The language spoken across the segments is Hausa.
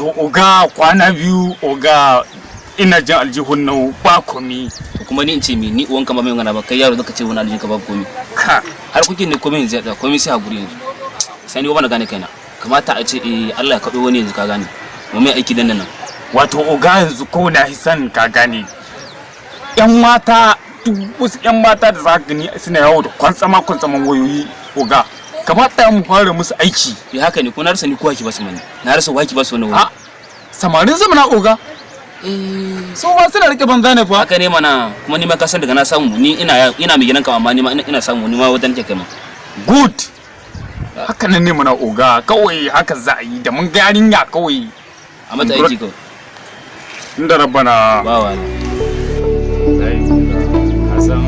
Wato oga, kwana biyu oga, ina jin aljihun nan ba komi. To kuma ni in ce mi, ni uwanka ba mai magana ba, kai yaro zaka ce wani aljihun ka babu komi? Ka. Har kuke ne komai yanzu ya tsaya, komai sai hakuri yanzu. Sai ni ba na gane kaina. Kamata a ce eh Allah ya kaɗo wani yanzu, ka gane, mu mai aiki dan nan. Wato oga, yanzu ko na hisan, ka gane, yan mata, duk wasu yan mata da za ka gani suna yawo da kwantsama kwantsaman wayoyi, oga, kamata mu fara musu aiki. Eh, haka ne ko. Na rasa ni ko waki ba su mani, na rasa waki ba su wannan A wani. Samarin zamana oga, su ma suna rike banza ne fa. Haka ne mana. Kuma ni ma ka san daga na samu ni ina mai gidan ka, amma ni ma ina samu, ni ma wajen nake kai ma. Good, haka nan ne mana oga, kawai haka za a yi da mun ga yarinya kawai. A mata aiki kawai. Inda rabbana. Ba wa. Ai ka san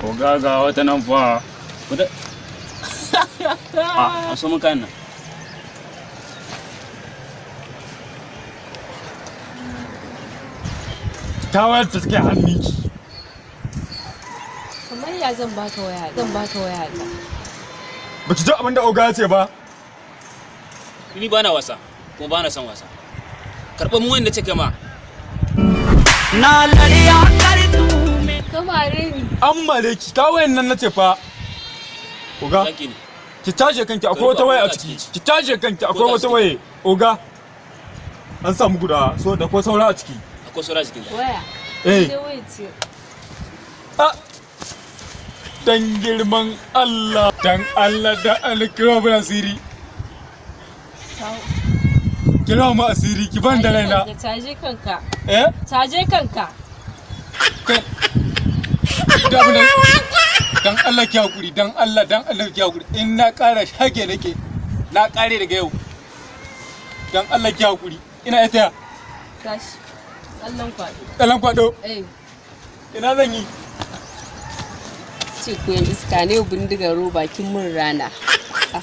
oga, ga wata nan fa. Wata a so mun kayan nan. Ta wayar ta take hannunki. Kamar ya zan baka waya, zan baka waya ta? Baki ji abin da oga ya ce ba? Ni ba na wasa kuma ba na son wasa. Karɓar mu wanda ce kai ma. Ka mare ni. An mare ki ta wayan nan nace fa oga. Yaki ne. Ki tashi kanki, akwai wata waya a ciki. Ki tashi kanki, akwai wata waya oga. An samu guda so da ko saura a ciki. Akwai saura jikin ka. Waya. Eh. Sai waya ce. Ah, dan girman Allah, dan Allah, dan Allah, kira mu asiri. Kira mu asiri, ki ban da raina. Caje kanka. Eh. Caje kanka. Kai da abin dan Allah ki hakuri, dan Allah, dan Allah ki hakuri. In na ƙara shage nake na ƙare daga yau. Dan Allah ki hakuri, ina ita. Tashi. Tsallan kwaɗo. Tsallan kwado? Eh. Ina zan yi? Ce ku yan iska ne, bindigar roba kin mun rana. Ah.